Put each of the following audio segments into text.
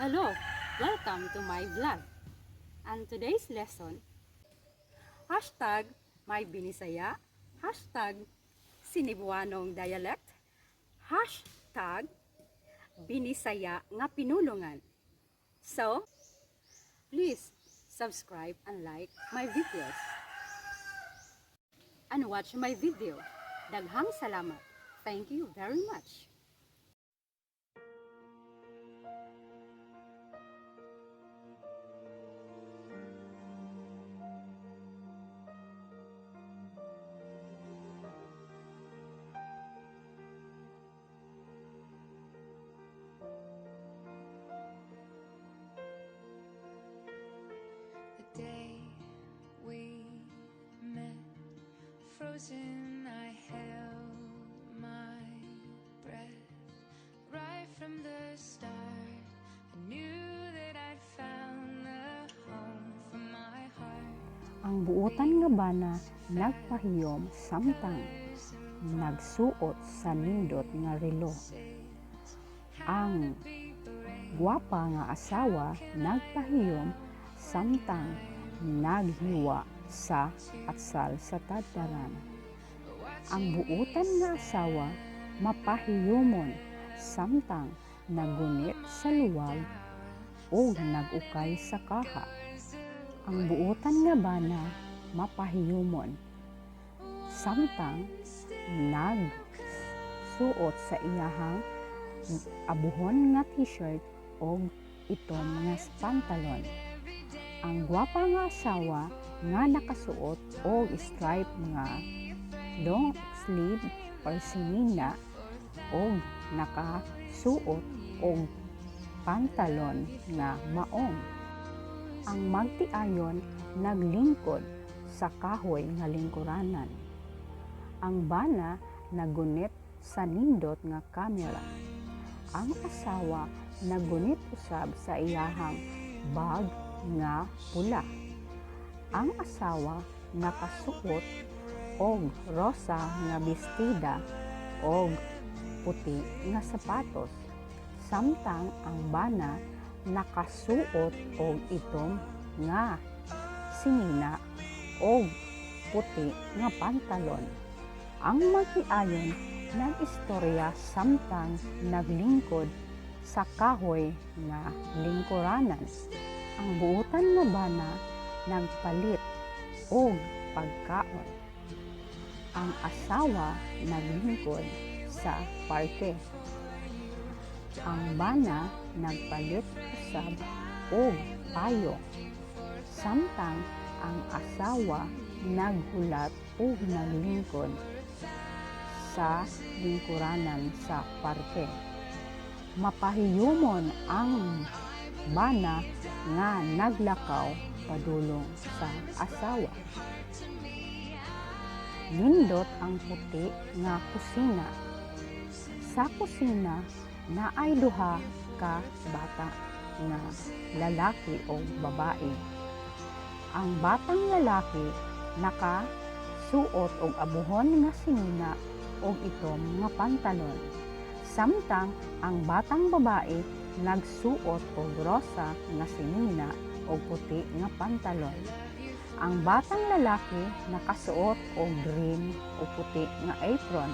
Hello, welcome to my vlog. And today's lesson, #MyBinisaya, #Sinibuanong dialect, #BinisayaNgaPinulongan. So, please subscribe and like my videos. And watch my video. Daghang salamat. Thank you very much. The day we met, frozen, I held my breath. Right from the start, I knew that I'd found the home for my heart. Ang buotan nga bana nagpahiyom samtang nagsuot sa nindot nga relo. Ang gwapa nga asawa nagpahiyom samtang naghiwa sa atsal sa tadtaran. Ang buotan nga asawa mapahiyomon samtang naggunit sa luwag ug nag-ukay sa kaha. Ang buotan nga bana mapahiyomon samtang nagsuot sa iyahang abuhon nga t-shirt ug itom nga pantalon. Ang gwapa nga asawa nga nakasuot og stripe nga long sleeve or sinina og nakasuot og pantalon nga maong. Ang magtiayon naglingkod sa kahoy nga lingkuranan. Ang bana nagunit sa nindot nga kamera. Ang asawa nagunit usab sa iyahang bag nga pula. Ang asawa nakasuot og rosa nga bestida og puti nga sapatos, samtang ang bana nakasuot og itom nga sinina og puti nga pantalon. Ang magtiayon nag-istorya samtang naglingkod sa kahoy nga lingkuranan. Ang buotan nga bana nagpalit og pagkaon. Ang asawa naglingkod sa parke. Ang bana nagpalit usab og payong, samtang ang asawa naghulat ug naglingkod sa lingkuranan sa parke. Mapahiyomon ang bana nga naglakaw padulong sa asawa. Nindot ang puti nga kusina. Sa kusina naay duha ka bata nga lalaki o babae. Ang batang lalaki nakasuot og abuhon nga sinina og itom nga pantalon, samtang ang batang babae nagsuot og rosa nga sinina og puti nga pantalon. Ang batang lalaki nakasuot og green o puti nga apron,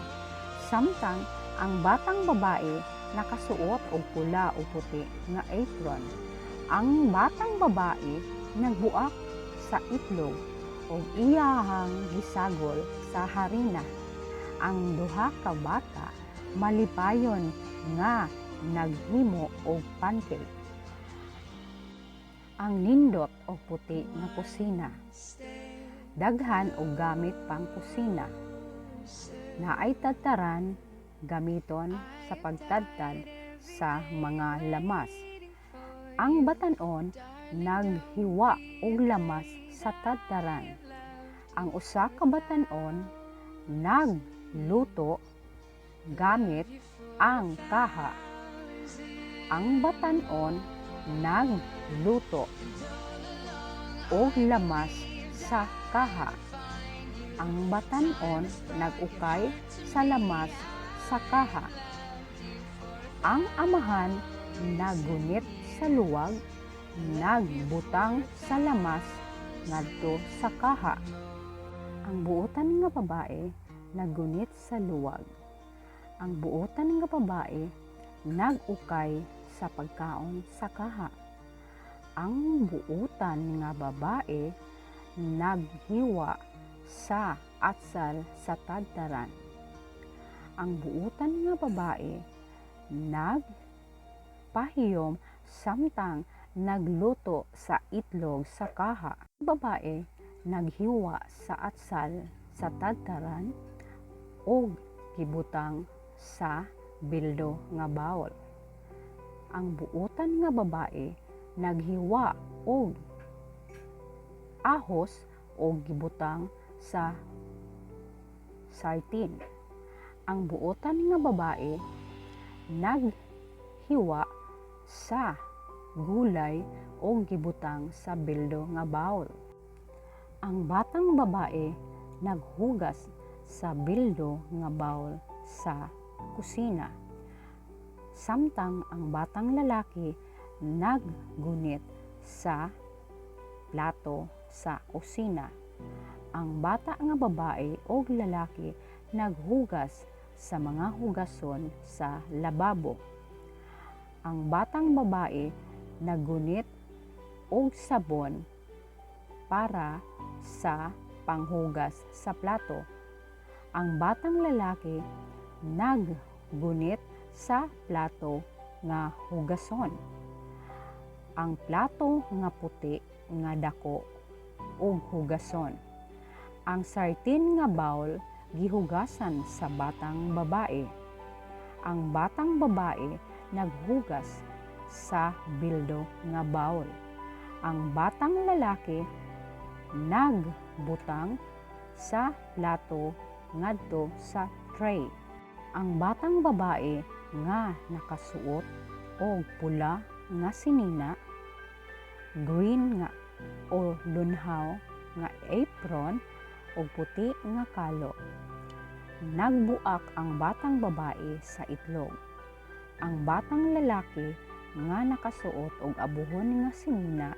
samtang ang batang babae nakasuot og pula o puti nga apron. Ang batang babae nagbuak sa itlog og iyahang gisagol sa harina. Ang duha ka bata malipayon nga naghimo og pancake. Ang nindot og puti nga kusina. Daghan og gamit pang kusina. Naay tadtaran gamiton sa pagtadtad sa mga lamas. Ang batan-on naghiwa og lamas sa tadtaran. Ang usa ka batan-on nagluto gamit ang kaha. Ang batan-on nagluto og lamas sa kaha. Ang batan-on nag-ukay sa lamas sa kaha. Ang amahan nagunit sa luwag, nagbutang sa lamas ngadto sa kaha. Ang buotan nga babae naggunit sa luwag. Ang buotan nga babae nag-ukay sa pagkaon sa kaha. Ang buotan nga babae naghiwa sa atsal sa tadtaran. Ang buotan nga babae nagpahiyom samtang nagluto sa itlog sa kaha. Ang babae naghiwa sa atsal sa tadtaran ug gibutang sa bildo nga bowl. Ang buotan nga babae naghiwa og ahos og gibutang sa sartin. Ang buotan nga babae naghiwa sa gulay og gibutang sa bildo nga bowl. Ang batang babae naghugas sa bildo nga bowl sa kusina. Samtang ang batang lalaki naggunit sa plato sa kusina. Ang bata nga babae og lalaki naghugas sa mga hugason sa lababo. Ang batang babae naggunit og sabon para sa panghugas sa plato. Ang batang lalaki naggunit sa plato nga hugason. Ang plato nga puti nga dako og hugason. Ang sartin nga bowl gihugasan sa batang babae. Ang batang babae naghugas sa bildo nga bowl. Ang batang lalaki nagbutang sa plato ngadto sa tray. Ang batang babae nga nakasuot og pula nga sinina, green nga o lunhaw nga apron ug puti nga kalo. Nagbuak ang batang babae sa itlog. Ang batang lalaki nga nakasuot og abuhon nga sinina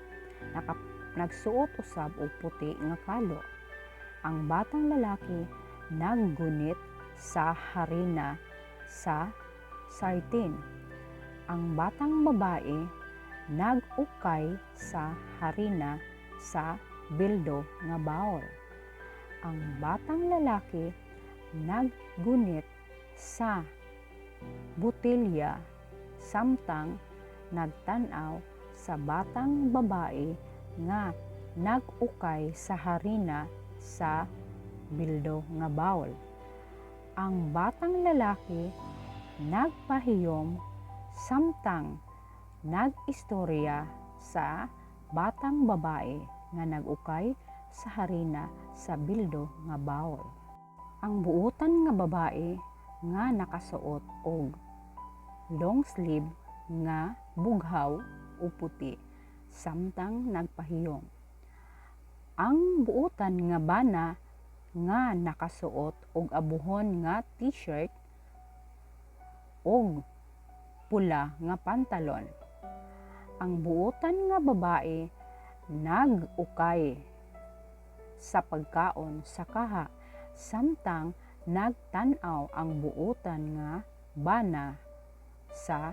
nagsuot usab og puti nga kalo. Ang batang lalaki naggunit sa harina sa sartin. Ang batang babae nag-ukay sa harina sa bildo nga bowl. Ang batang lalaki naggunit sa botelya samtang nagtan-aw sa batang babae nga nag-ukay sa harina sa bildo nga bowl. Ang batang lalaki nagpahiyom samtang nag-istorya sa batang babae nga nag-ukay sa harina sa bildo nga bowl. Ang buotan nga babae nga nakasuot og long sleeve nga bughaw o puti samtang nagpahiyom. Ang buotan nga bana nga nakasuot og abuhon nga t-shirt ug pula nga pantalon. Ang buotan nga babae nag-ukay sa pagkaon sa kaha samtang nagtan-aw ang buotan nga bana sa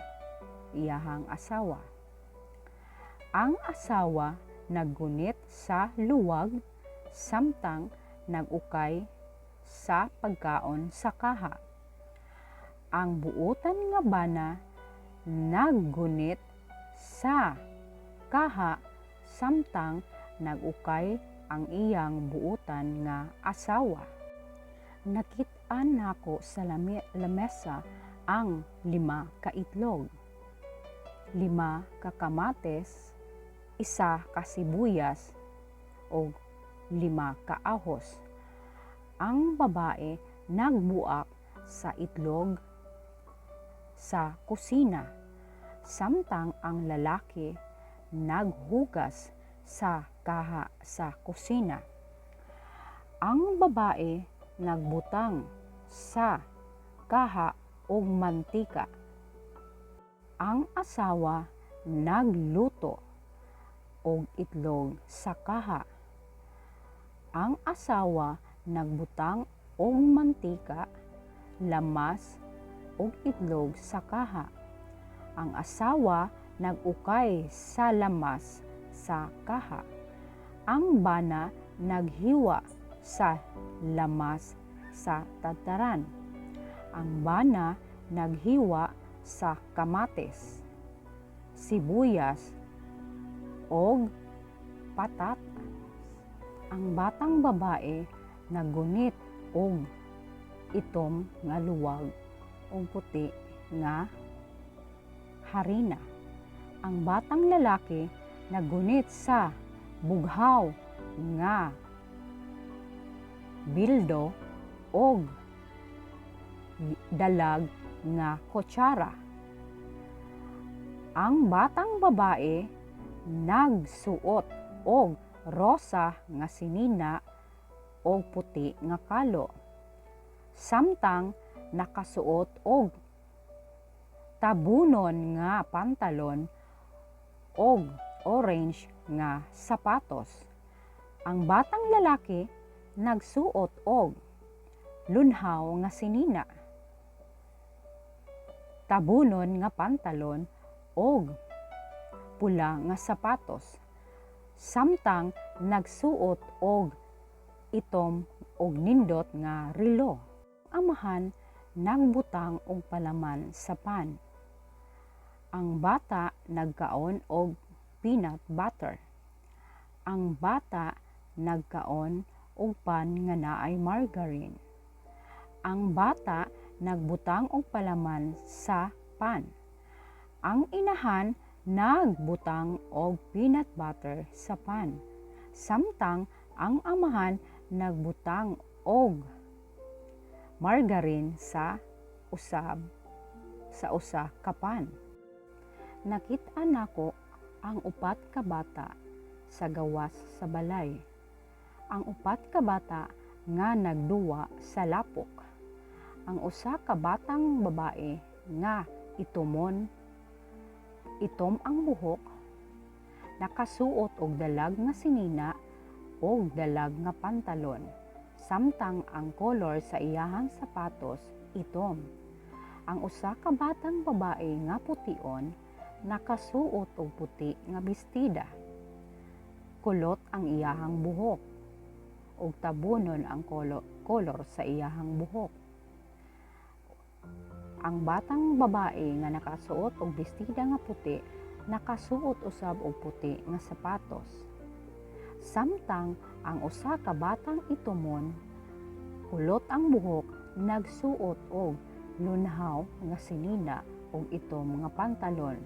iyahang asawa. Ang asawa naggunit sa luwag samtang nag-ukay sa pagkaon sa kaha. Ang buotan nga bana naggunit sa kaha samtang nag-ukay ang iyang buotan nga asawa. Nakit-an nako sa lamesa ang 5 ka itlog, 5 ka kamates, 1 ka sibuyas, ug 5 ka ahos. Ang babae nagbuak sa itlog sa kusina, samtang ang lalaki naghugas sa kaha sa kusina. Ang babae nagbutang sa kaha og mantika. Ang asawa nagluto og itlog sa kaha. Ang asawa nagbutang og mantika, lamas ug itlog sa kaha. Ang asawa nag-ukay sa lamas sa kaha. Ang bana naghiwa sa lamas sa tadtaran. Ang bana naghiwa sa kamatis, sibuyas og patat. Ang batang babae naggunit og itom nga luwag og puti nga harina. Ang batang lalaki naggunit sa bughaw nga bildo og dalag nga kutsara. Ang batang babae nagsuot og rosa nga sinina og puti nga kalo. Samtang nakasuot og tabunon nga pantalon og orange nga sapatos. Ang batang lalaki nagsuot og lunhaw nga sinina, tabunon nga pantalon og pula nga sapatos. Samtang nagsuot og itom og nindot nga relo. Amahan nagbutang og palaman sa pan. Ang bata nagkaon og peanut butter. Ang bata nagkaon og pan nga naay margarine. Ang bata nagbutang og palaman sa pan. Ang inahan nagbutang og peanut butter sa pan. Samtang ang amahan nagbutang og margarine sa usa ka pan. Nakit-an nako ang upat ka bata sa gawas sa balay. Ang upat ka bata nga nagduwa sa lapok. Ang usa ka batang babae nga itumon, itom ang buhok, nakasuot og dalag nga sinina og dalag nga pantalon. Samtang ang kolor sa iyahang sapatos itom. Ang usa ka batang babae nga pution nakasuot og puti nga bestida. Kulot ang iyahang buhok ug tabunon ang kolor sa iyahang buhok. Ang batang babae nga nakasuot og bestida nga puti nakasuot usab og puti nga sapatos. Samtang ang usa ka batang itumon, kulot ang buhok, nagsuot og lunhaw nga sinina ug itom nga pantalon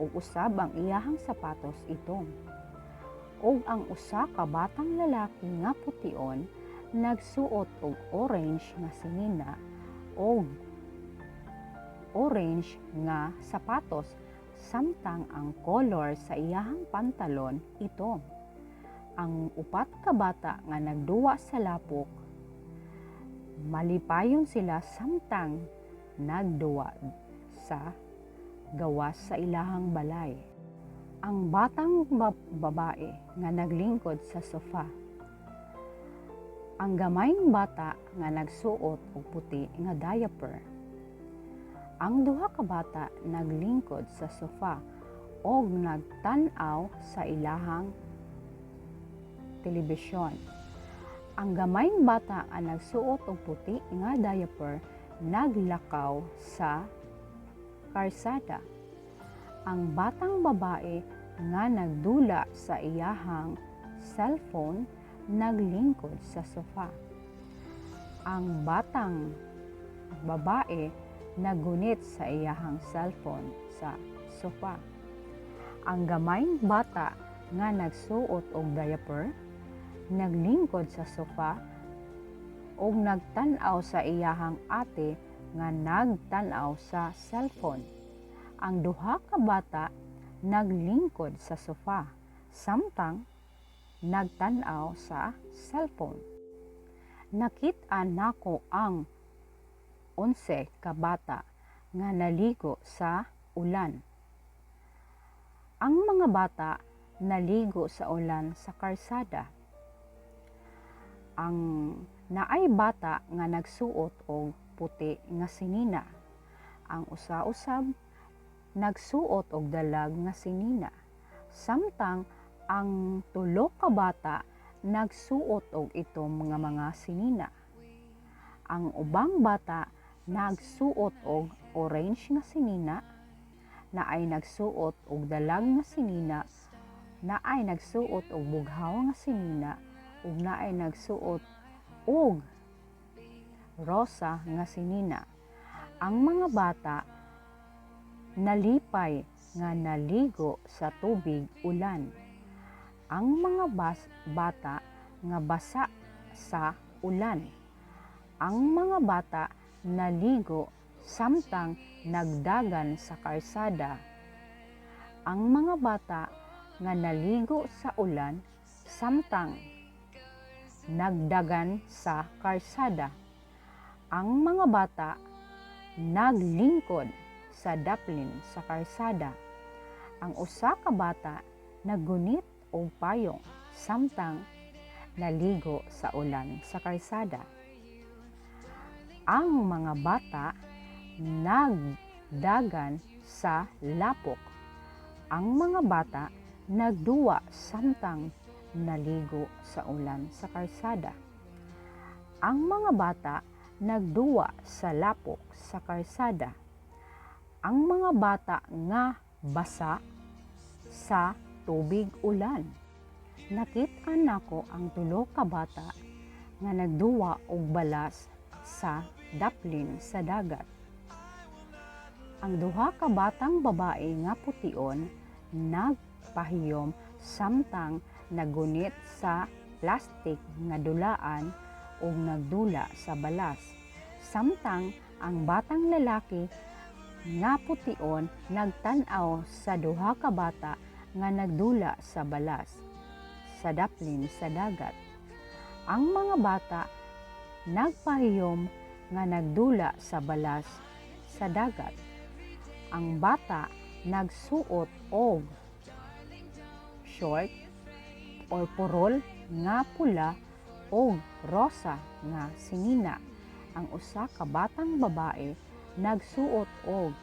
ug usab ang iyahang sapatos itom. Ug ang usa ka batang lalaki nga pution nagsuot og orange nga sinina ug orange nga sapatos, samtang ang kolor sa iyahang pantalon itom. Ang upat ka bata nga nagduwa sa lapok, malipayon sila samtang nagduwa sa gawas sa ilahang balay. Ang batang babae nga naglingkod sa sofa. Ang gamayng bata nga nagsuot og puti nga diaper. Ang duha ka bata naglingkod sa sofa og nagtan-aw sa ilahang telebisyon. Ang gamayng bata nga nagsuot og puti nga diaper naglakaw sa karsada. Ang batang babae nga nagdula sa iyahang cellphone naglingkod sa sofa. Ang batang babae nagunit sa iyahang cellphone sa sofa. Ang gamayng bata nga nagsuot og diaper naglingkod sa sofa ug nagtan-aw sa iyahang ate nga nagtan-aw sa cellphone. Ang duha ka bata naglingkod sa sofa samtang nagtan-aw sa cellphone. Nakit-an nako ang 11 ka bata nga naligo sa ulan. Ang mga bata naligo sa ulan sa karsada. Ang naay bata nga nagsuot og puti nga sinina. Ang usa usab nagsuot og dalag nga sinina. Samtang ang tulo ka bata nagsuot og itom nga mga sinina. Ang ubang bata nagsuot og orange nga sinina, naay nagsuot og dalag nga sinina, naay nagsuot og bughaw nga sinina, ug naay nagsuot og rosa nga sinina. Ang mga bata nalipay nga naligo sa tubig ulan. Ang mga bata nga basa sa ulan. Ang mga bata naligo samtang nagdagan sa karsada. Ang mga bata nga naligo sa ulan samtang nagdagan sa karsada. Ang mga bata naglingkod sa daplin sa karsada. Ang usa ka bata naggunit og payong samtang naligo sa ulan sa karsada. Ang mga bata nagdagan sa lapok. Ang mga bata nagduwa samtang naligo sa ulan sa karsada. Ang mga bata nagduwa sa lapok sa karsada. Ang mga bata nga basa sa tubig ulan. Nakit-an nako ang tulo ka bata nga nagduwa og balas sa daplin sa dagat. Ang duha ka batang babae nga pution nagpahiyom samtang nagunit sa plastik nga dulaan ug nagdula sa balas. Samtang ang batang lalaki nga pution nagtan-aw sa duha ka bata nga nagdula sa balas sa daplin sa dagat. Ang mga bata nagpahiyom nga nagdula sa balas sa dagat. Ang bata nagsuot og short or purol nga pula og rosa nga sinina. Ang usa ka batang babae nagsuot og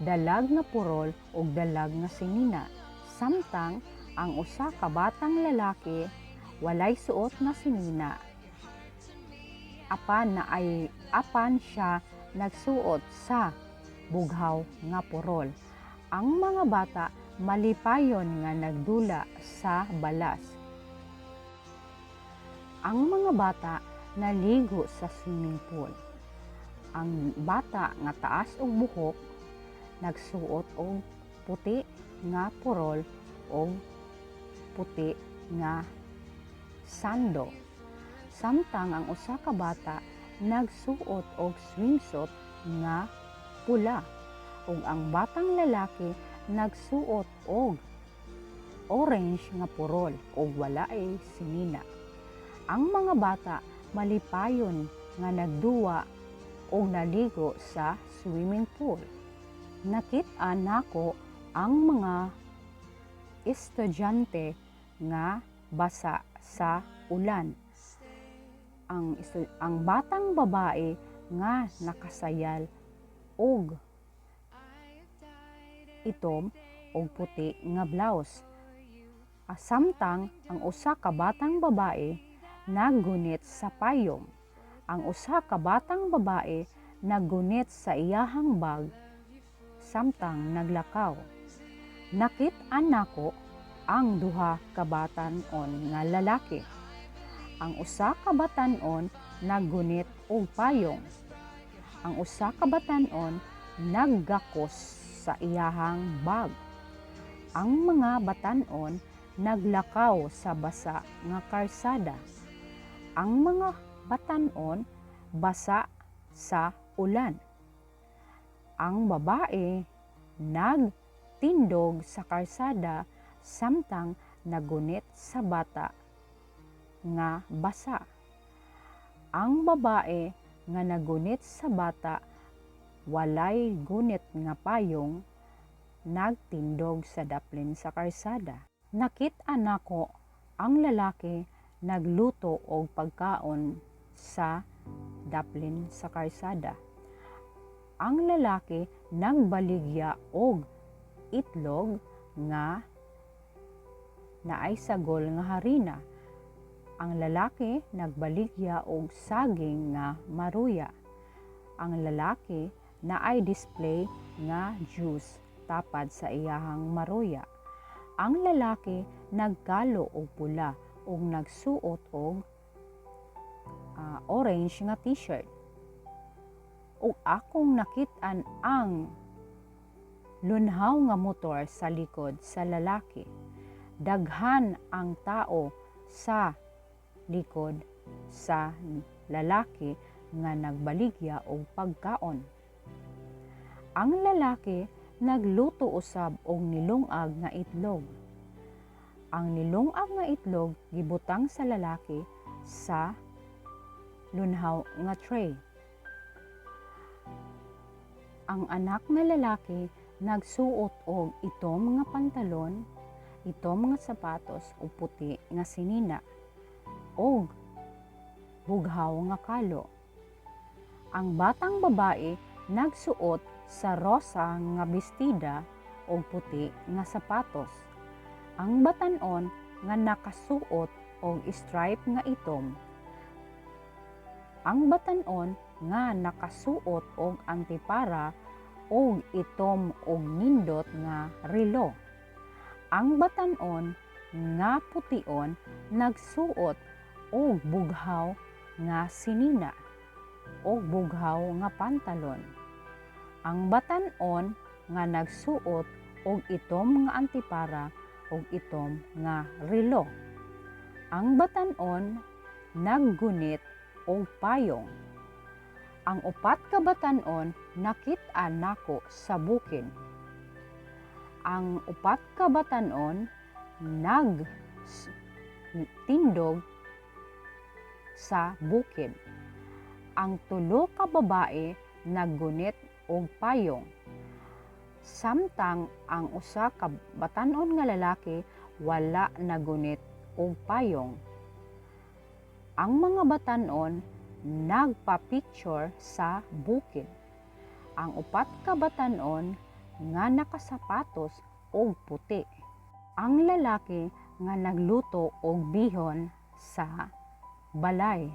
dalag nga purol og dalag nga sinina. Samtang ang usa ka batang lalaki walay suot nga sinina. Apan na ay apan siya nagsuot sa bughaw nga purol. Ang mga bata malipayon nga nagdula sa balas. Ang mga bata naligo sa swimming pool. Ang bata nga taas og buhok nagsuot og puti nga purol og puti nga sando. Samtang ang usa ka bata nagsuot og swimsuit nga pula ug ang batang lalaki nagsuot og orange nga purol ug wala ay sinina. Ang mga bata malipayon nga nagduwa og naligo sa swimming pool. Nakit-an nako ang mga estudyante nga basa sa ulan. Ang batang babae nga nakasayal og itom og puti nga blouse. Samtang ang usa ka batang babae naggunit sa payong. Ang usa ka batang babae naggunit sa iyahang bag samtang naglakaw. Nakit-an nako ang duha ka batan-on nga lalaki. Ang usa ka batan-on naggunit og payong. Ang usa ka batan-on naggakos sa iyahang bag. Ang mga batan-on naglakaw sa basa nga karsada. Ang mga batan-on basa sa ulan. Ang babae nagtindog sa karsada samtang nagunit sa bata nga basa. Ang babae nga nagunit sa bata walay gunit nga payong. nagtindog sa daplin sa karsada. Nakit-an nako ang lalaki nagluto og pagkaon sa daplin sa karsada. Ang lalaki nagbaligya og itlog nga naay sagol nga harina. Ang lalaki nagbaligya og saging nga maruya. Ang lalaki naay display nga juice tapad sa iyahang maruya. Ang lalaki nagkalo og pula ug nagsuot og orange nga t-shirt. Ug akong nakit-an ang lunhaw nga motor sa likod sa lalaki. Daghan ang tao sa likod sa lalaki nga nagbaligya og pagkaon. Ang lalaki nagluto usab og nilungag nga itlog. Ang nilungag nga itlog gibutang sa lalaki sa lunhaw nga tray. Ang anak nga lalaki nagsuot og itom nga pantalon, itom nga sapatos ug puti nga sinina ug bughaw nga kalo. Ang batang babae nagsuot sa rosa nga bestida ug puti nga sapatos. Ang batan-on nga nakasuot og stripe nga itom. Ang batan-on nga nakasuot og antipara og itom og nindot nga relo. Ang batan-on nga pution nagsuot og bughaw nga sinina og bughaw nga pantalon. Ang batan-on nga nagsuot og itom nga antipara og itom nga relo. Ang batan-on naggunit og payong. Ang upat ka batan-on nakit-an nako sa bukid. Ang upat ka batan-on nag tindog sa bukid. Ang tulo ka babae naggunit og payong. Samtang ang usa ka batan-on nga lalaki wala nagunit og payong. Ang mga batan-on nagpa-picture sa bukid. Ang upat ka batan-on nga nakasapatos og puti. Ang lalaki nga nagluto og bihon sa balay.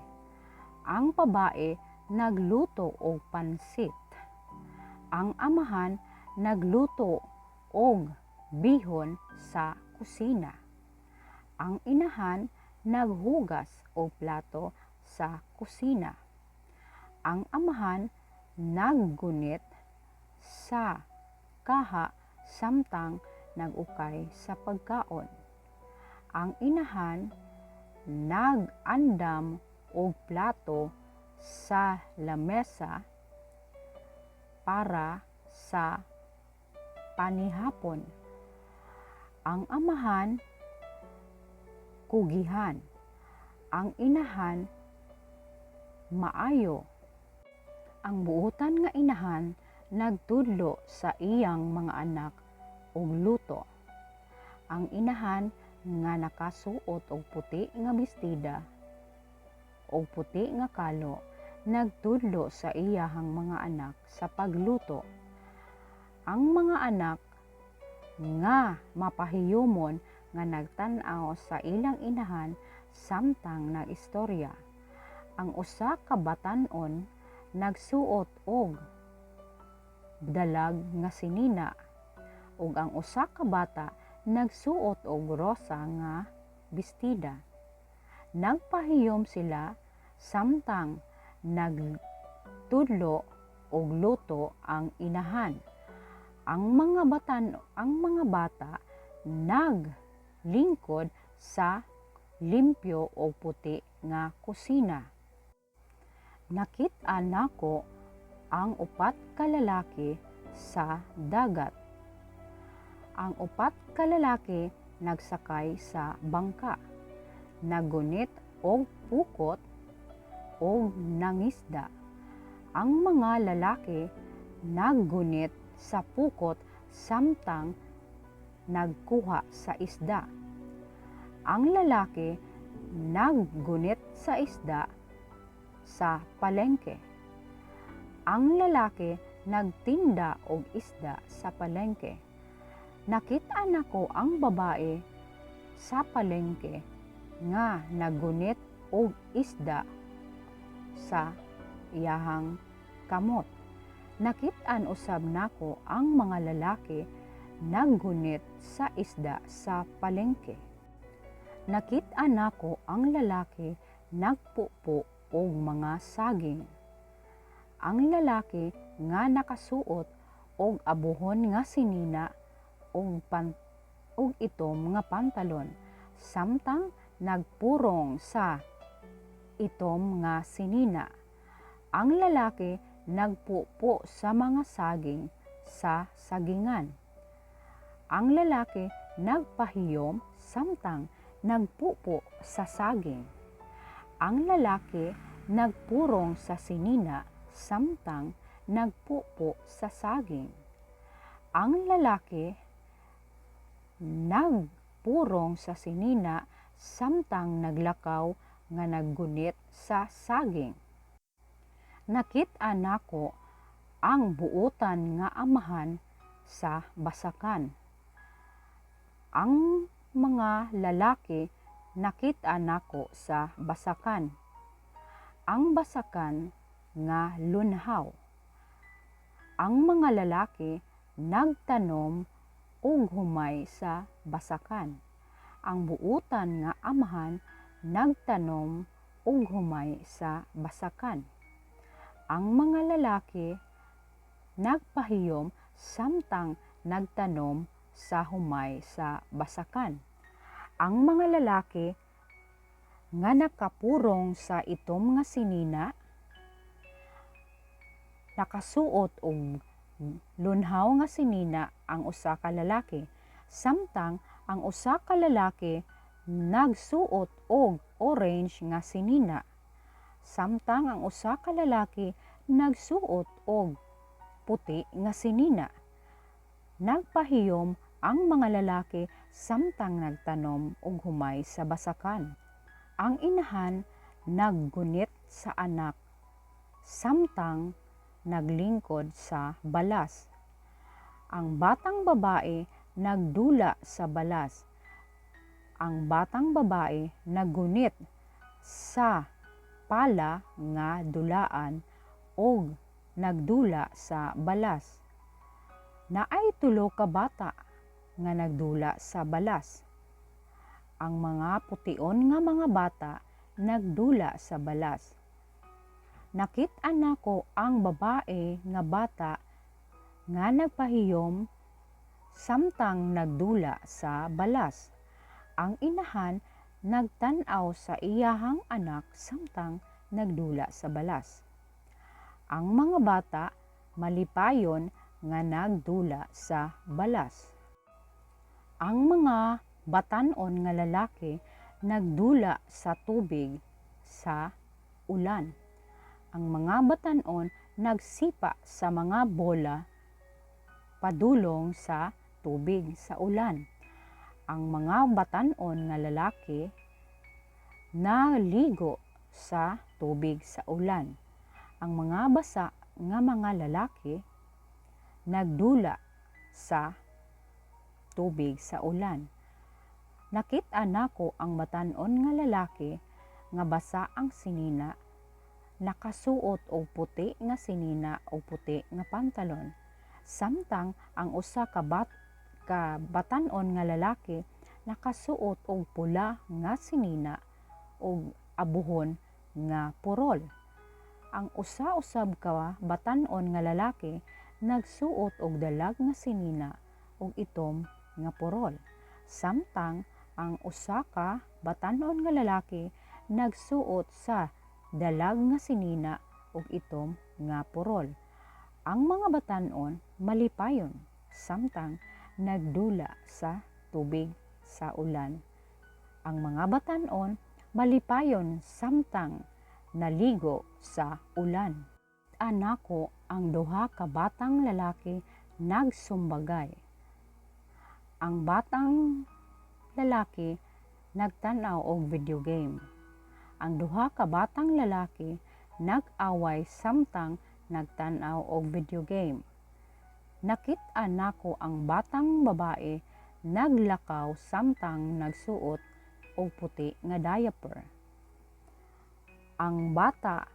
Ang babae nagluto og pansit. Ang amahan nagluto og bihon sa kusina. Ang inahan naghugas og plato sa kusina. Ang amahan naggunit sa kaha samtang nag-ukay sa pagkaon. Ang inahan nag-andam og plato sa lamesa para sa panihapon. Ang amahan kugihan. Ang inahan maayo. Ang buutan nga inahan nagtudlo sa iyang mga anak og luto. Ang inahan nga nakasuot og puti nga bestida og puti nga kalo nagtudlo sa iyahang mga anak sa pagluto. Ang mga anak nga mapahiyumon nga nagtan-aw sa ilang inahan samtang nagistorya. Ang usa ka batan-on nagsuot og dalag nga sinina ug ang usa ka bata nagsuot og rosa nga bestida. Nagpahiyom sila samtang nagtudlo og luto ang inahan. Ang mga bata naglingkod sa limpyo og puti nga kusina. Nakit-an nako ang upat ka lalaki sa dagat. Ang upat ka lalaki nagsakay sa bangka, naggunit og pukot og nangisda. Ang mga lalaki naggunit sa pukot samtang nagkuha sa isda. Ang lalaki naggunit sa isda sa palengke. Ang lalaki nagtinda og isda sa palengke. Nakita nako ang babae sa palengke nga naggunit og isda sa iyahang kamot. Nakit-an usab nako ang mga lalaki naggunit sa isda sa palengke. Nakit-an nako ang lalaki nagpupo og mga saging. Ang lalaki nga nakasuot og abuhon nga sinina og itom nga pantalon samtang nagpurong sa itom nga sinina. Ang lalaki nagpupo sa mga saging sa sagingan. Ang lalaki nagpahiyom samtang nagpupo sa saging. Ang lalaki nagpurong sa sinina samtang nagpupo sa saging. Ang lalaki nagpurong sa sinina samtang naglakaw nga naggunit sa saging. Nakit-an nako ang buutan nga amahan sa basakan. Ang mga lalaki nakit-an nako sa basakan. Ang basakan nga lunhaw. Ang mga lalaki nagtanom og humay sa basakan. Ang buutan nga amahan nagtanom og humay sa basakan. Ang mga lalaki nagpahiyom samtang nagtanom sa humay sa basakan. Ang mga lalaki nga nakapurong sa itom nga sinina, nakasuot og lunhaw nga sinina ang usa ka lalaki, samtang ang usa ka lalaki nagsuot og orange nga sinina, samtang ang usa ka lalaki nagsuot og puti nga sinina. Nagpahiyom ang mga lalaki samtang nagtanom og humay sa basakan. Ang inahan naggunit sa anak samtang naglingkod sa balas. Ang batang babae nagdula sa balas. Ang batang babae naggunit sa pala nga dulaan og nagdula sa balas. Naay tulo ka bata nga nagdula sa balas. Ang mga pution nga mga bata nagdula sa balas. Nakit-an nako ang babae nga bata nga nagpahiyom samtang nagdula sa balas. Ang inahan nagtan-aw sa iyahang anak samtang nagdula sa balas. Ang mga bata malipayon nga nagdula sa balas. Ang mga batan-on nga lalaki nagdula sa tubig sa ulan. Ang mga batan-on nagsipa sa mga bola padulong sa tubig sa ulan. Ang mga batan-on nga lalaki naligo sa tubig sa ulan. Ang mga basa nga mga lalaki nagdula sa tubig sa ulan. Nakit-an nako ang batan-on nga lalaki nga basa ang sinina, nakasuot og puti nga sinina o puti nga pantalon. Samtang ang usa ka batan-on nga lalaki nakasuot og pula nga sinina ug abuhon nga purol. Ang usa usab ka batan-on nga lalaki nagsuot og dalag nga sinina ug itom nga purol. Samtang ang usa ka batan-on nga lalaki nagsuot sa dalag nga sinina ug itom nga purol. Ang mga batan-on malipayon samtang nagdula sa tubig sa ulan. Ang mga batan-on malipayon samtang naligo sa ulan. Anako ang duha ka batang lalaki nagsumbagay. Ang batang lalaki nagtan-aw og video game. Ang duha ka batang lalaki nag-away samtang nagtan-aw og video game. Nakit-an nako ang batang babae naglakaw samtang nagsuot og puti nga diaper. Ang bata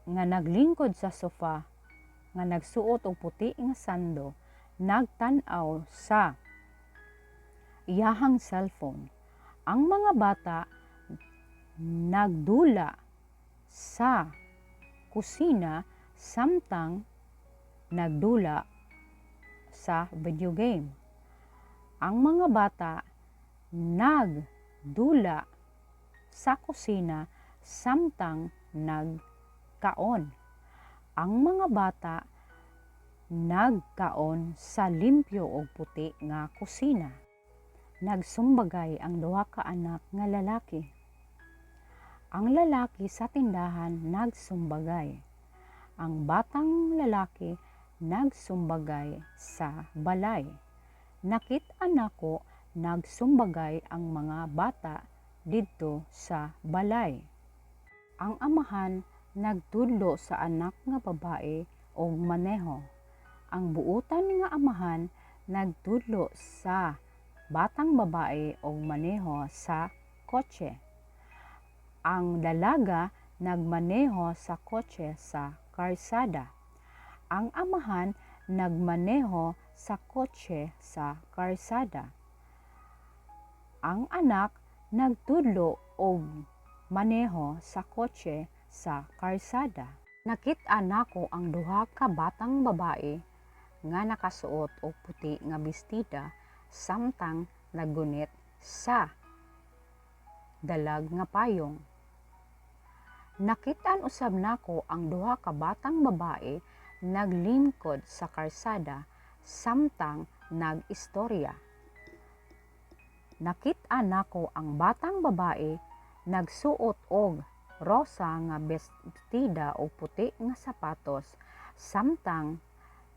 nga naglingkod sa sofa nga nagsuot og puti nga sando nagtan-aw sa iyahang cellphone. Ang mga bata nagdula sa kusina samtang nagdula sa video game. Ang mga bata nagdula sa kusina samtang nagkaon. Ang mga bata nagkaon sa limpyo og puti nga kusina. Nagsumbagay ang duha ka anak nga lalaki. Ang lalaki sa tindahan nagsumbagay. Ang batang lalaki nagsumbagay sa balay. Nakit-an nako nagsumbagay ang mga bata didto sa balay. Ang amahan nagtudlo sa anak nga babae og maneho. Ang buutan nga amahan nagtudlo sa batang babae og maneho sa kotse. Ang dalaga nagmaneho sa kotse sa karsada. Ang amahan nagmaneho sa kotse sa karsada. Ang anak nagtudlo og maneho sa kotse sa karsada. Nakit-an nako ang duha ka batang babae nga nakasuot og puti nga bestida samtang naggunit sa dalag nga payong. Nakit-an usab nako ang duha ka batang babae naglingkod sa karsada samtang nag-istorya. Nakit-an nako ang batang babae nagsuot og rosa nga bestida ug puti nga sapatos samtang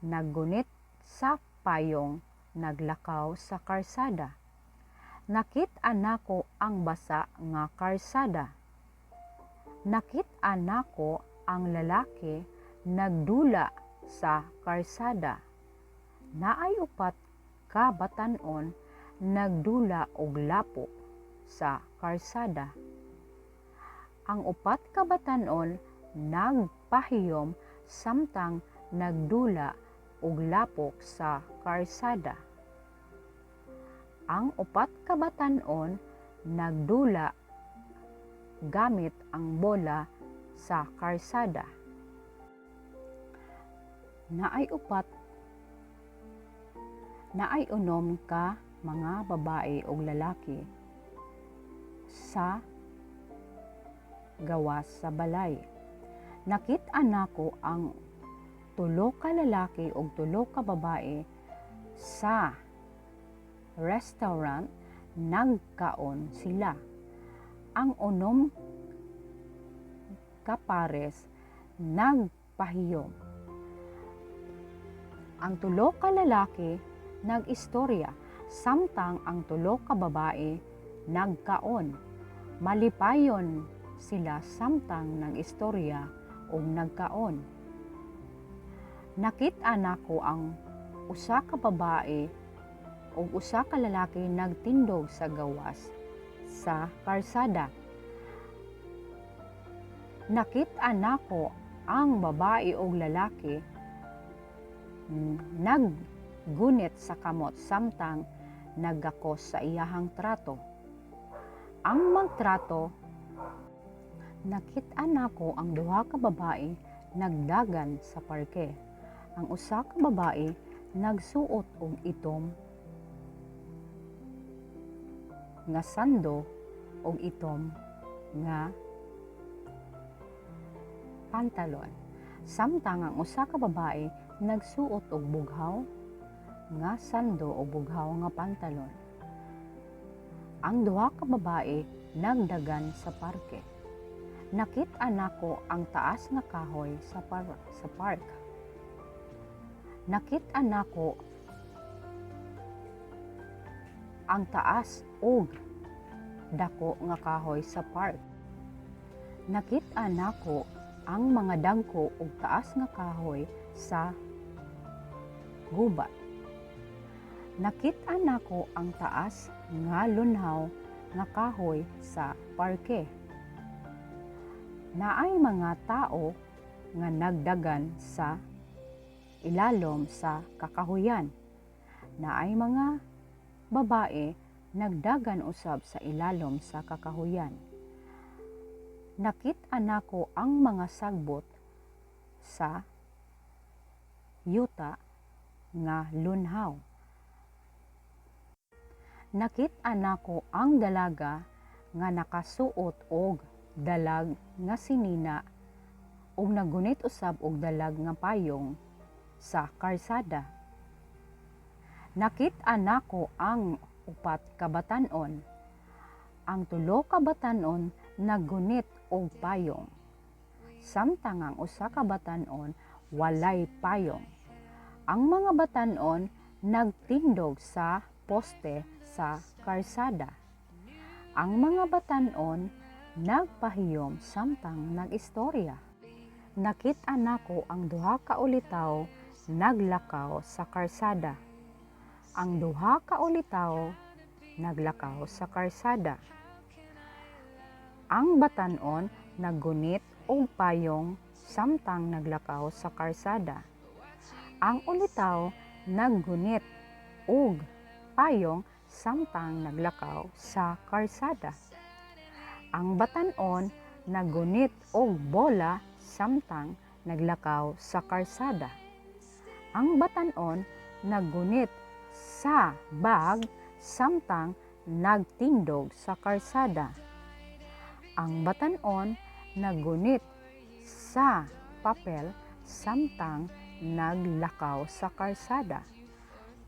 naggunit sa payong naglakaw sa karsada. Nakit-an nako ang basa nga karsada. Nakit-an nako ang lalaki nagdula sa karsada. Naay upat ka batan-on nagdula og lapok sa karsada. Ang upat ka batan-on nagpahiyom samtang nagdula og lapok sa karsada. Ang upat ka batan-on nagdula gamit ang bola sa karsada. Naay 6 ka mga babae ug lalaki sa gawas sa balay. Nakit-an nako ang tulo ka lalaki ug tulo ka babae sa restaurant, nagkaon sila. Ang 6 ka pares nagpahiyom. Ang tulo ka lalaki nag-istorya samtang ang tulo ka babae nagkaon. Malipayon sila samtang nag-istorya ug nagkaon. Nakit-an nako ang usa ka babae ug usa ka lalaki nagtindog sa gawas sa karsada. Nakit-an nako ang babae ug lalaki naggunit sa kamot samtang naggakos sa iyahang trato. Ang magtrato. Nakit-an nako ang duha ka babae nagdagan sa parke. Ang usa ka babae nagsuot og itom nga sando og itom nga pantalon. Samtang ang usa ka babae nagsuot og bughaw nga sando o bughaw nga pantalon. Ang duha ka babae nagdagan sa parke. Nakit-an nako ang taas nga kahoy sa park. Nakit-an nako Ang taas og dako nga kahoy sa park. Nakit-a nako ang mga dagko ug taas nga kahoy sa gubat. Nakit-a nako ang taas nga lunhaw nga kahoy sa parke. Naay mga tao nga nagdagan sa ilalom sa kakahuyan. Naay mga babae nagdagan usab sa ilalom sa kakahuyan. Nakit-a nako ang mga sagbot sa yuta nga lunhaw. Nakit-a nako ang dalaga nga nakasuot og dalag nga sinina ug naggunit usab og dalag nga payong sa karsada. Nakit-a nako ang upat ka batan-on. Ang tulo ka batan-on naggunit og payong, samtang ang usa ka batan-on walay payong. Ang mga batan-on nagtindog sa poste sa karsada. Ang mga batan-on nagpahiyom samtang nag-istorya. Nakit-a nako ang duha ka ulitaw naglakaw sa karsada. Ang duha ka ulitaw naglakaw sa karsada. Ang batan-on naggunit og payong samtang naglakaw sa karsada. Ang ulitaw naggunit og payong samtang naglakaw sa karsada. Ang batan-on naggunit og bola samtang naglakaw sa karsada. Ang batan-on naggunit sa bag samtang nagtindog sa karsada. Ang batan-on naggunit sa papel samtang naglakaw sa karsada.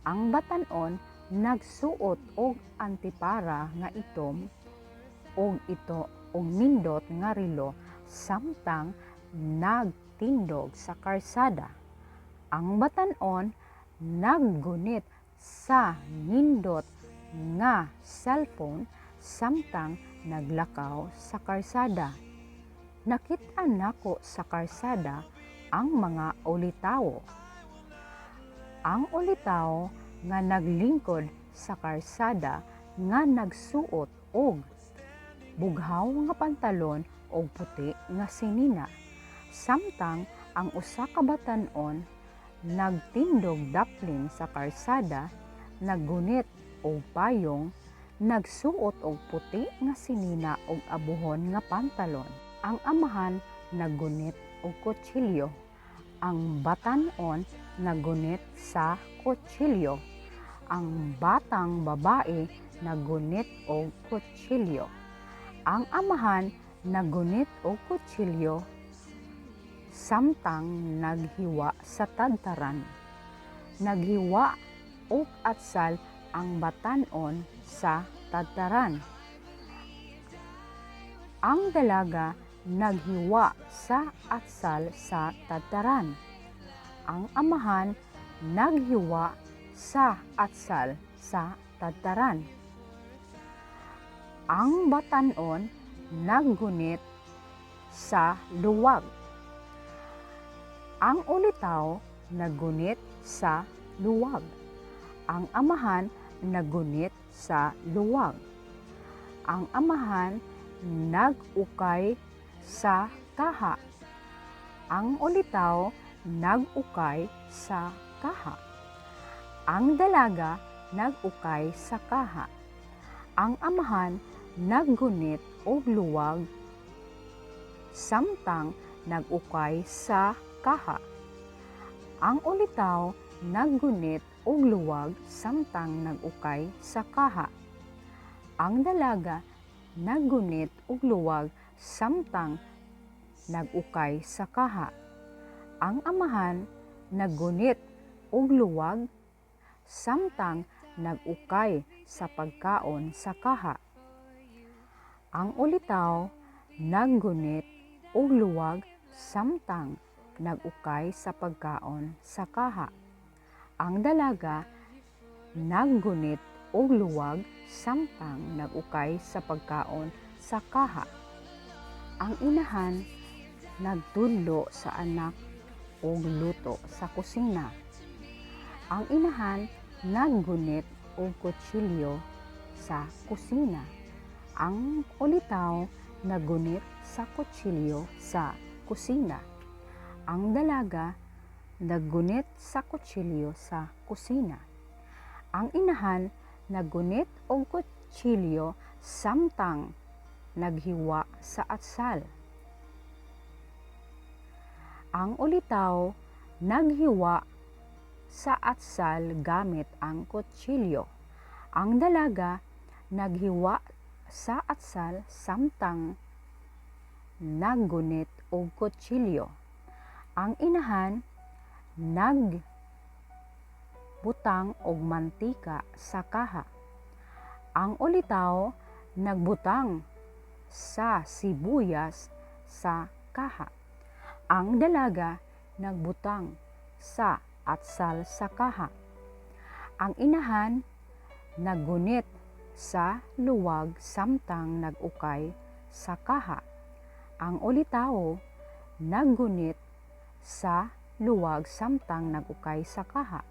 Ang batan-on nagsuot og antipara nga itom og ito og nindot nga relo samtang nagtindog sa karsada. Ang batan-on naggunit sa nindot nga cellphone samtang naglakaw sa karsada. Nakit-an nako sa karsada ang mga ulitawo. Ang ulitawo nga naglingkod sa karsada nga nagsuot og bughaw nga pantalon og puti nga sinina, samtang ang usa ka batan-on nagtindog daplin sa karsada, naggunit og payong, nagsuot og puti nga sinina ug abuhon nga pantalon. Ang amahan naggunit og kutsilyo. Ang batan-on naggunit sa kutsilyo. Ang batang babae naggunit og kutsilyo. Ang amahan naggunit og kutsilyo samtang naghiwa sa tadtaran. Naghiwa og atsal ang batan-on sa tadtaran. Ang dalaga naghiwa sa atsal sa tadtaran. Ang amahan naghiwa sa atsal sa tadtaran. Ang batan-on naggunit sa luwag. Ang ulitaw naggunit sa luwag. Ang amahan naggunit sa luwag. Ang amahan nag-ukay sa kaha. Ang ulitaw nag-ukay sa kaha. Ang dalaga nag-ukay sa kaha. Ang amahan naggunit og luwag samtang nag-ukay sa kaha. Ang ulitaw naggunit og luwag samtang nag-ukay sa kaha. Ang dalaga naggunit og luwag samtang nag-ukay sa kaha. Ang amahan naggunit og luwag samtang nag-ukay sa pagkaon sa kaha. Ang ulitaw naggunit og luwag samtang nag-ukay sa pagkaon sa kaha. Ang dalaga naggunit og luwag samtang nag-ukay sa pagkaon sa kaha. Ang inahan nagtudlo sa anak og luto sa kusina. Ang inahan naggunit og kutsilyo sa kusina. Ang ulitaw naggunit sa kutsilyo sa kusina. Ang dalaga naggunit sa kutsilyo sa kusina. Ang inahan naggunit og kutsilyo samtang naghiwa sa atsal. Ang ulitaw naghiwa sa atsal gamit ang kutsilyo. Ang dalaga naghiwa sa atsal samtang naggunit og kutsilyo. Ang inahan nagbutang og mantika sa kaha. Ang ulitaw nagbutang sa sibuyas sa kaha. Ang dalaga nagbutang sa atsal sa kaha. Ang inahan naggunit sa luwag samtang nag-ukay sa kaha. Ang ulitawo naggunit sa luwag samtang nag-ukay sa kaha.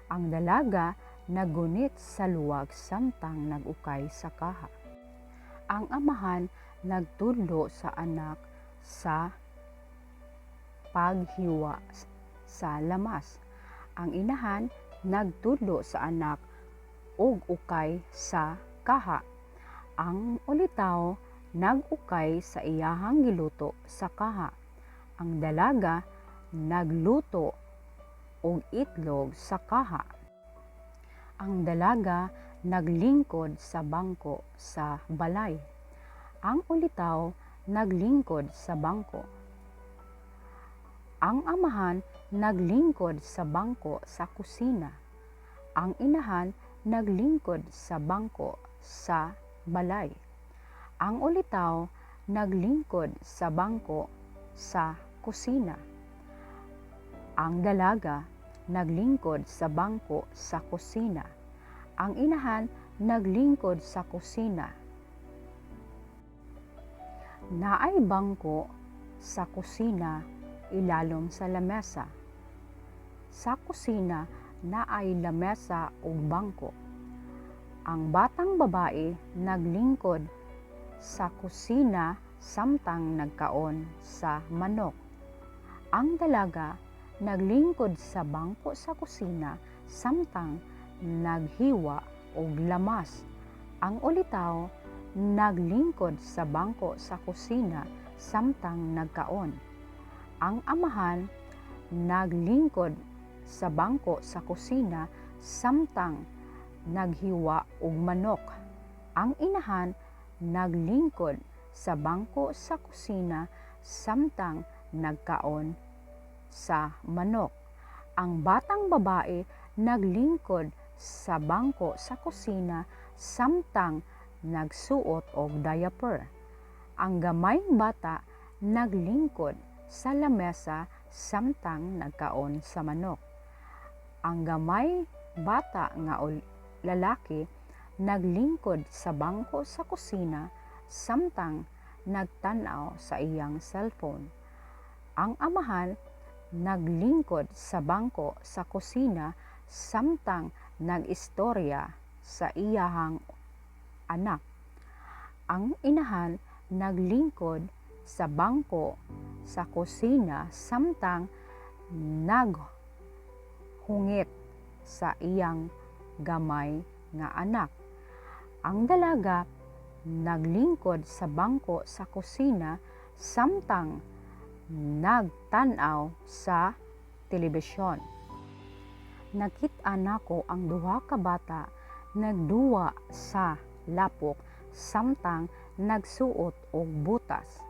Ang dalaga naggunit sa luwag samtang nag-ukay sa kaha. Ang amahan nagtudlo sa anak sa paghiwa sa lamas. Ang inahan nagtudlo sa anak og ukay sa kaha. Ang ulitaw nag-ukay sa iyahang giluto sa kaha. Ang dalaga nagluto og itlog sa kaha. Ang dalaga naglingkod sa bangko sa balay. Ang ulitaw naglingkod sa bangko. Ang amahan naglingkod sa bangko sa kusina. Ang inahan naglingkod sa bangko sa balay. Ang ulitaw naglingkod sa bangko sa kusina. Ang dalaga naglingkod sa bangko sa kusina. Ang inahan naglingkod sa kusina. Naay bangko sa kusina ilalom sa lamesa. Sa kusina naay lamesa ug bangko. Ang batang babae naglingkod sa kusina samtang nagkaon sa manok. Ang dalaga naglingkod sa bangko sa kusina samtang naghiwa og lamas. Ang ulitaw naglingkod sa bangko sa kusina samtang nagkaon. Ang amahan naglingkod sa bangko sa kusina samtang naghiwa og manok. Ang inahan naglingkod sa bangko sa kusina samtang nagkaon sa manok. Ang batang babae naglingkod sa bangko sa kusina samtang nagsuot og diaper. Ang gamayng bata naglingkod sa lamesa samtang nagkaon sa manok. Ang gamay bata nga lalaki naglingkod sa bangko sa kusina samtang nagtan-aw sa iyang cellphone. Ang amahan naglingkod sa bangko sa kusina samtang nag-istorya sa iyahang anak. Ang inahan naglingkod sa bangko sa kusina samtang naghungit sa iyang gamay nga anak. Ang dalaga naglingkod sa bangko sa kusina samtang nagtan-aw sa telebisyon. Nakit-a nako ang duha ka bata nagduwa sa lapok samtang nagsuot og botas.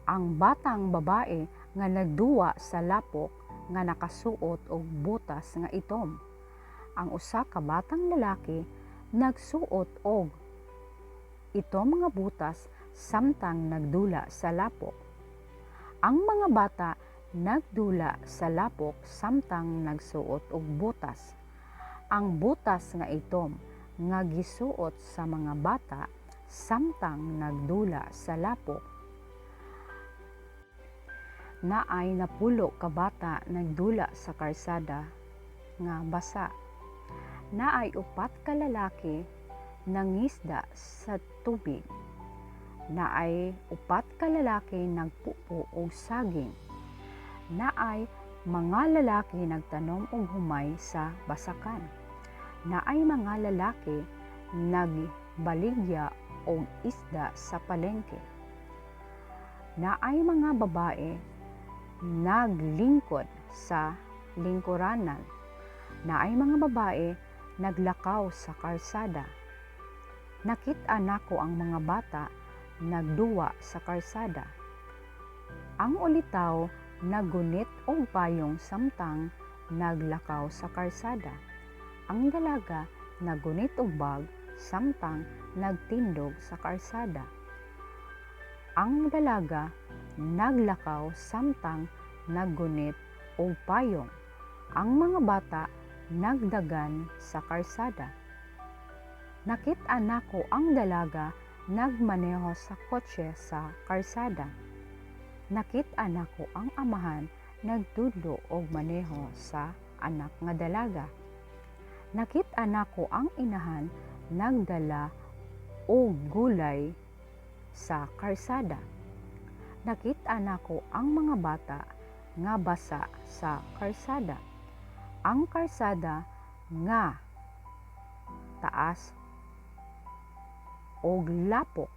Ang batang babae nga nagduwa sa lapok nga nakasuot og botas nga itom. Ang usa ka batang lalaki nagsuot og itom nga botas samtang nagdula sa lapok. Ang mga bata nagdula sa lapok samtang nagsuot og botas. Ang botas nga itom nga gisuot sa mga bata samtang nagdula sa lapok. Naay napulo ka bata nagdula sa karsada nga basa. Naay upat ka lalaki nangisda sa tubig. Naay upat ka lalaki nagpupo og saging. Naay mga lalaki nagtanom og humay sa basakan. Naay mga lalaki nagbaligya og isda sa palengke. Naay mga babae naglingkod sa lingkuranan. Naay mga babae naglakaw sa karsada. Nakit-an nako ang mga bata nagduwa sa karsada. Ang ulitaw naggunit og payong samtang naglakaw sa karsada. Ang dalaga naggunit og bag samtang nagtindog sa karsada. Ang dalaga naglakaw samtang naggunit og payong. Ang mga bata nagdagan sa karsada. Nakit-an nako ang dalaga nagmaneho sa kotse sa karsada. Nakit-an nako ang amahan nagtudlo og maneho sa anak nga dalaga. Nakit-an nako ang inahan nagdala og gulay sa karsada. Nakit-an nako ang mga bata nga basa sa karsada. Ang karsada nga taas og lapok.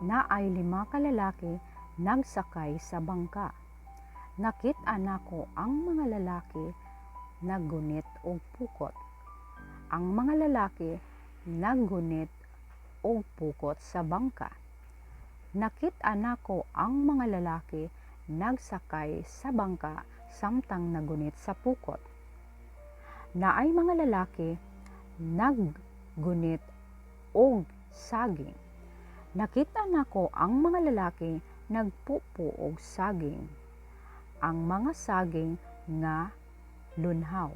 Naay lima ka lalaki nagsakay sa bangka. Nakit-an nako ang mga lalaki naggunit og pukot. Ang mga lalaki naggunit og pukot sa bangka. Nakit-an nako ang mga lalaki nagsakay sa bangka samtang nagunit sa pukot. Naay mga lalaki naggunit og saging. Nakita nako ang mga lalaki nagpupo og saging. Ang mga saging nga lunhaw.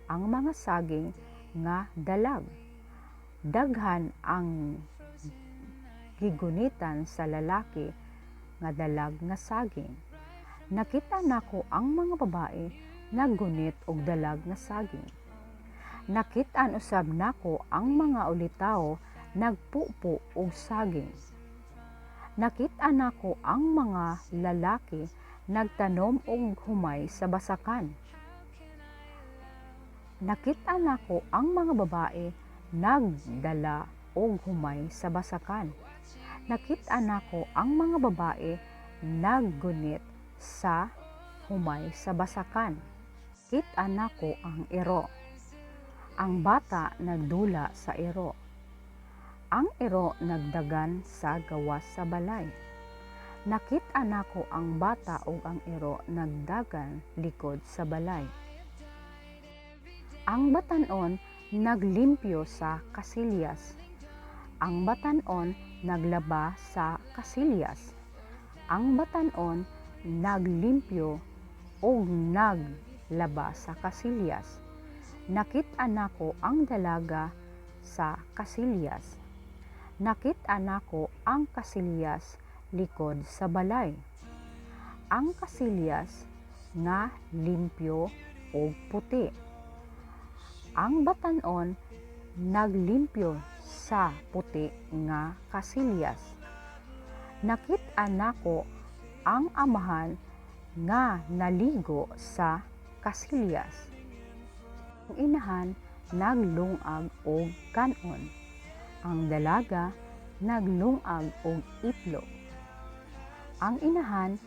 Ang mga saging nga dalag. Daghan ang gigunitan sa lalaki nga dalag nga saging. Nakita nako ang mga babae naggunit og dalag nga saging. Nakit-an usab nako ang mga ulitawo nagpupo og saging. Nakit-an nako ang mga lalaki nagtanom og humay sa basakan. Nakit-an nako ang mga babae nagdala og humay sa basakan. Nakit-an nako ang mga babae naggunit sa humay sa basakan. Nakit-an nako ang iro. Ang bata nagdula sa iro. Ang iro nagdagan sa gawas sa balay. Nakit-an nako ang bata ug ang iro nagdagan likod sa balay. Ang batan-on naglimpyo sa kasilyas. Ang batan-on naglaba sa kasilyas. Ang batan-on naglimpyo og naglaba sa kasilyas. Nakit-an nako ang dalaga sa kasilyas. Nakit-an nako ang kasilyas likod sa balay. Ang kasilyas nga limpyo og puti. Ang batan-on naglimpyo sa puti nga kasilyas. Nakit-an nako ang amahan nga naligo sa kasilyas. Ang inahan naglungag og kan-on. Ang dalaga naglungag og itlog. Ang inahan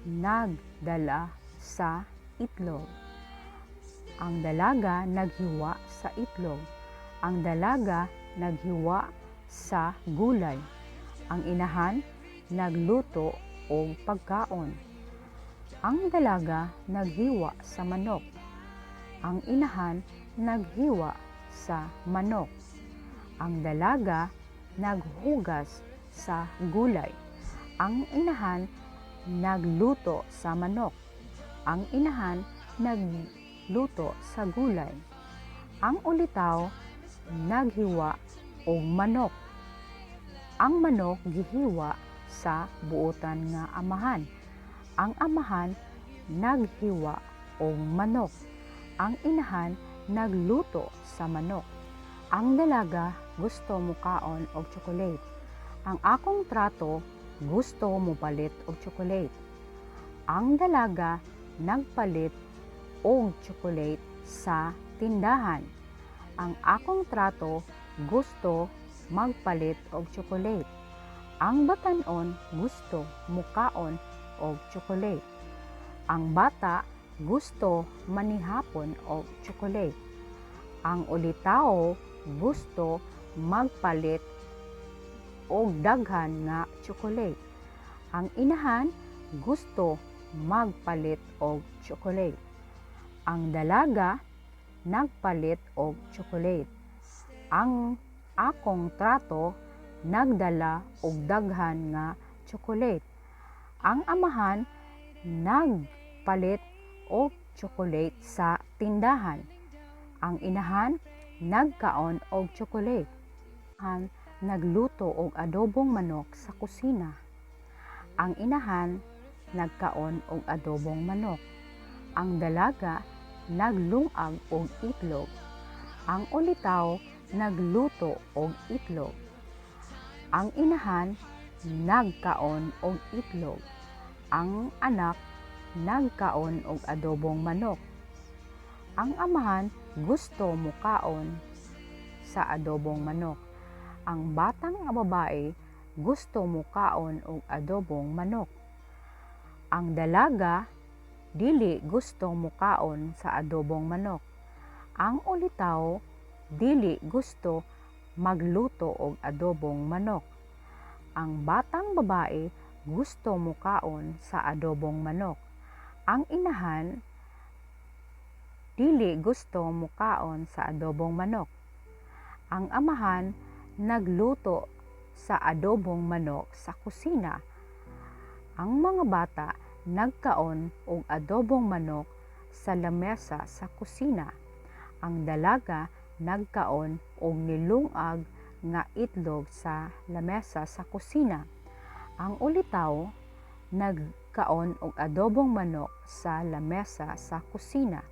nagdala sa itlog. Ang dalaga naghiwa sa itlog. Ang dalaga naghiwa sa gulay. Ang inahan nagluto og pagkaon. Ang dalaga naghiwa sa manok. Ang inahan naghiwa sa manok. Ang dalaga naghugas sa gulay. Ang inahan nagluto sa manok. Ang inahan nagluto sa gulay. Ang ulitaw naghiwa og manok. Ang manok gihiwa sa buotan nga amahan. Ang amahan naghiwa og manok. Ang inahan nagluto sa manok. Ang dalaga gusto mukaon og chocolate. Ang akong trato gusto mopalit og chocolate. Ang dalaga nagpalit og chocolate sa tindahan. Ang akong trato gusto magpalit og chocolate. Ang batan-on gusto mukaon og chocolate. Ang bata gusto manihapon og chocolate. Ang ulitawo gusto magpalit og daghan nga chocolate. Ang inahan gusto magpalit og chocolate. Ang dalaga nagpalit og chocolate. Ang akong trato nagdala og daghan nga chocolate. Ang amahan nagpalit og chocolate sa tindahan. Ang inahan nagkaon og chocolate. Ang nagluto og adobong manok sa kusina. Ang inahan nagkaon og adobong manok. Ang dalaga naglungag og itlog. Ang ulitaw nagluto og itlog. Ang inahan nagkaon og itlog. Ang anak nagkaon og adobong manok. Ang amahan gusto mukaon sa adobong manok. Ang batang babae gusto mukaon og adobong manok. Ang dalaga dili gusto mukaon sa adobong manok. Ang ulitaw dili gusto magluto og adobong manok. Ang batang babae gusto mukaon sa adobong manok. Ang inahan dili gusto mukaon sa adobong manok. Ang amahan nagluto sa adobong manok sa kusina. Ang mga bata nagkaon og adobong manok sa lamesa sa kusina. Ang dalaga nagkaon og nilungag nga itlog sa lamesa sa kusina. Ang ulitaw nagkaon og adobong manok sa lamesa sa kusina.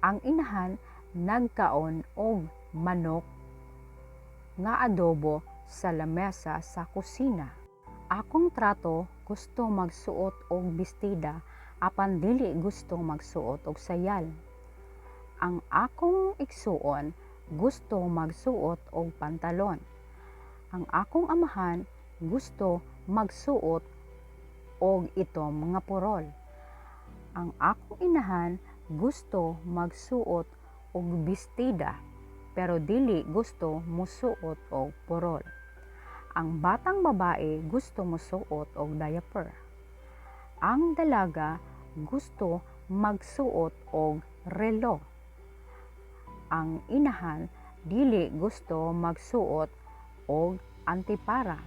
Ang inahan nagkaon og manok nga adobo sa lamesa sa kusina. Akong trato gusto magsuot og bestida apan dili gusto magsuot og sayal. Ang akong igsuon gusto magsuot og pantalon. Ang akong amahan gusto magsuot og itom nga purol. Ang akong inahan gusto magsuot og bestida pero dili gusto musuot og purol. Ang batang babae gusto mosuot og diaper. Ang dalaga gusto magsuot og relo. Ang inahan dili gusto magsuot og antipara.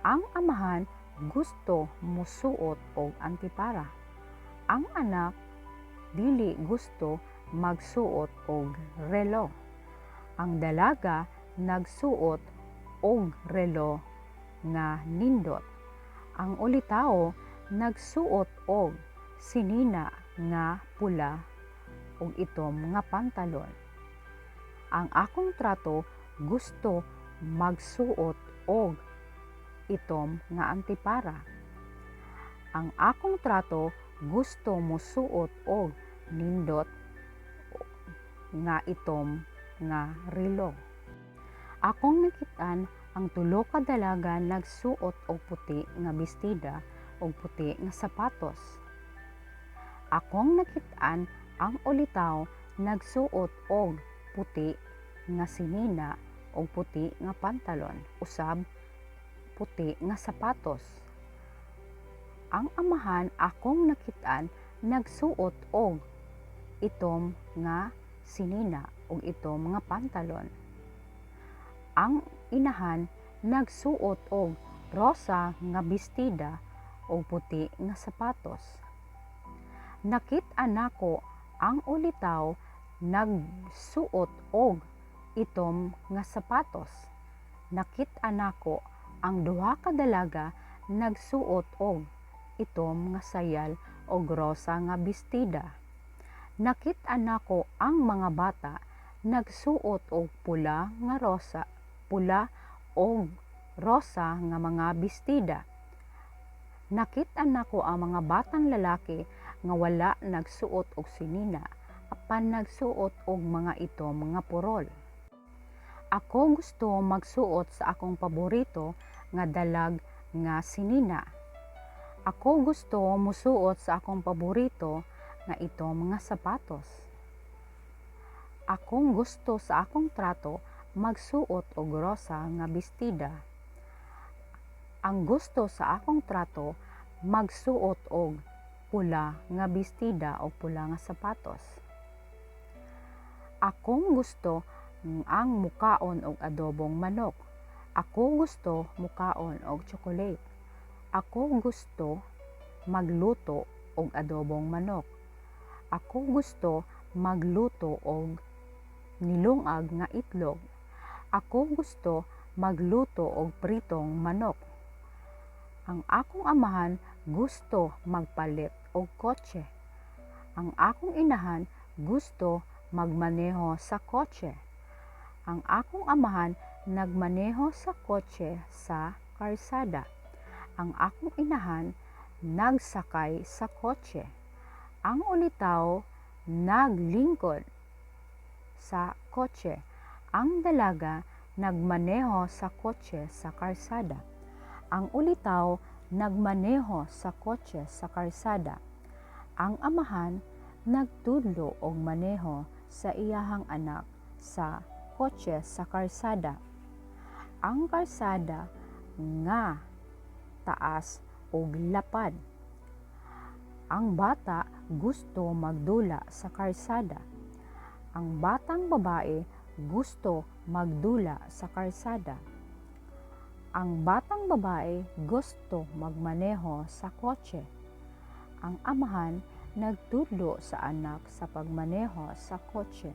Ang amahan gusto mosuot og antipara. Ang anak dili gusto magsuot og relo. Ang dalaga nagsuot og relo nga nindot. Ang ulitawo nagsuot og sinina nga pula ug itom nga pantalon. Ang akong trato gusto magsuot og itom nga antipara. Ang akong trato gusto mosuot og nindot nga itom nga relo. Akong nakit-an ang tulo ka dalaga nagsuot og puti nga bestida ug puti nga sapatos. Akong nakit-an ang ulitaw nagsuot og puti nga sinina ug puti nga pantalon usab puti nga sapatos. Ang amahan akong nakit-an nagsuot og itom nga sinina ug itom nga pantalon. Ang inahan nagsuot og rosa nga bestida ug puti nga sapatos. Nakit-an nako ang ulitaw nagsuot og itom nga sapatos. Nakit-an nako ang duha ka dalaga nagsuot og itom nga sayal og rosa nga bestida. Nakit-an nako ang mga bata nagsuot og pula nga rosa, pula og rosa nga mga bestida. Nakit-an nako ang mga batang lalaki nga wala nagsuot og sinina apan nagsuot og mga itom nga purol. Ako gusto magsuot sa akong paborito nga dalag nga sinina. Ako gusto musuot sa akong paborito nga itom nga sapatos. Akong gusto sa akong trato magsuot og rosa nga bestida. Ang gusto sa akong trato magsuot og pula nga bestida o pula nga sapatos. Akong gusto ang mukaon og adobong manok. Ako gusto mukaon og chocolate. Ako gusto magluto og adobong manok. Ako gusto magluto og nilungag nga itlog. Ako gusto magluto og pritong manok. Ang akong amahan gusto magpalit og kotse. Ang akong inahan gusto magmaneho sa kotse. Ang akong amahan nagmaneho sa kotse sa karsada. Ang akong inahan nagsakay sa kotse. Ang ulitaw naglingkod sa kotse. Ang dalaga nagmaneho sa kotse sa karsada. Ang ulitaw nagmaneho sa kotse sa karsada. Ang amahan nagtudlo og maneho sa iyahang anak sa kotse sa karsada. Ang karsada nga taas og lapad. Ang bata gusto magdula sa karsada. Ang batang babae gusto magdula sa karsada. Ang batang babae gusto magmaneho sa kotse. Ang amahan nagtudlo sa anak sa pagmaneho sa kotse.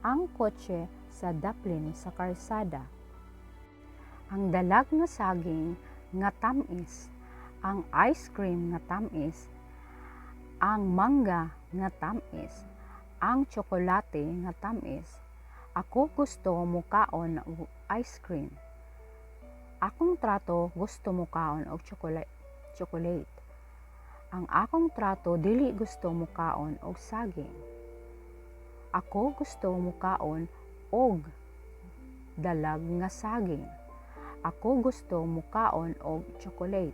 Ang kotse sa daplin sa karsada. Ang dalag nga saging nga tamis, ang ice cream nga tamis, ang mangga nga tamis, ang tsokolate nga tamis. Ako gusto mukaon og ice cream. Akong trato gusto mukaon og chocolate. Ang akong trato dili gusto mukaon og saging. Ako gusto mukaon og dalag nga saging. Ako gusto mukaon og chocolate.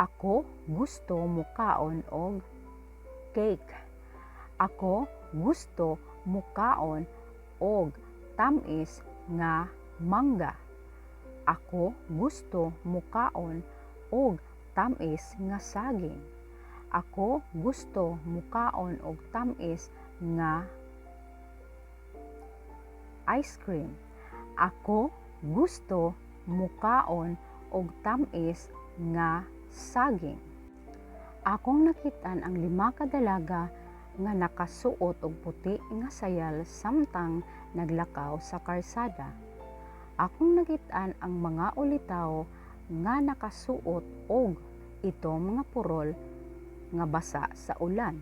Ako gusto mukaon og cake. Ako gusto mukaon og tamis nga mangga. Ako gusto mukaon og tamis nga saging. Ako gusto mukaon og tamis nga ice cream. Ako gusto mukaon og tamis nga saging. Akong nakitaan ang lima ka dalaga nga nakasuot og puti nga sayal samtang naglakaw sa karsada. Akong nakitaan ang mga ulitaw nga nakasuot og itom nga purol nga basa sa ulan.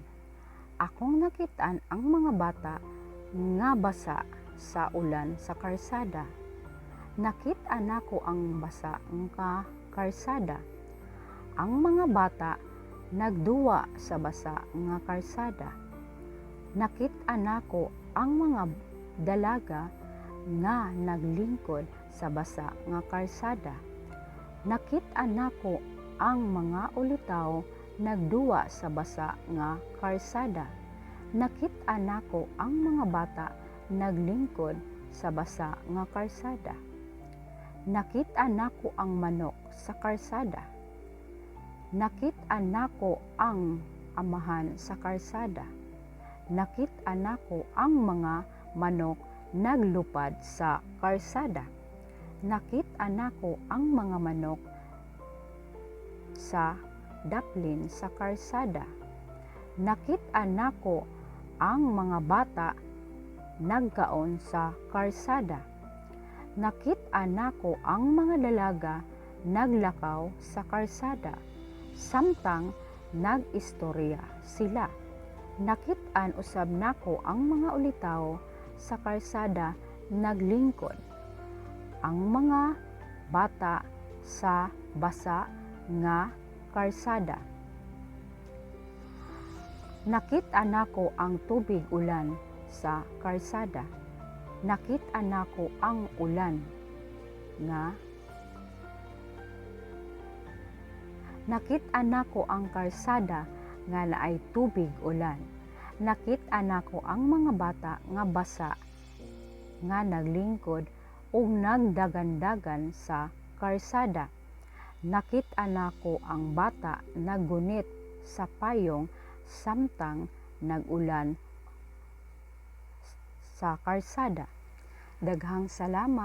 Akong nakitaan ang mga bata nga basa sa ulan sa karsada. Nakit-an nako ang basa nga karsada. Ang mga bata nagduwa sa basa nga karsada. Nakit-an nako ang mga dalaga nga naglingkod sa basa nga karsada. Nakit-an nako ang mga ulitaw nagduwa sa basa nga karsada. Nakit-an nako ang mga bata naglingkod sa basa nga karsada. Nakit-an nako ang manok sa karsada. Nakit-an nako ang amahan sa karsada. Nakit-an nako ang mga manok naglupad sa karsada. Nakit-an nako ang mga manok sa daplin sa karsada. Nakit-an nako Ang mga bata nagkaon sa karsada. Nakit-an nako ang mga dalaga naglakaw sa karsada samtang nag-istorya sila. Nakit-an usab nako ang mga ulitawo sa karsada naglingkod. Ang mga bata sa basa nga karsada. Nakit-an nako ang tubig ulan sa karsada. Nakit-an nako ang ulan nga. Nakit-an nako ang karsada nga naay tubig ulan. Nakit-an nako ang mga bata nga basa nga naglingkod ug nagdagandagan sa karsada. Nakit-an nako ang bata naggunit sa payong samtang nag-ulan sa karsada. Daghang salamat.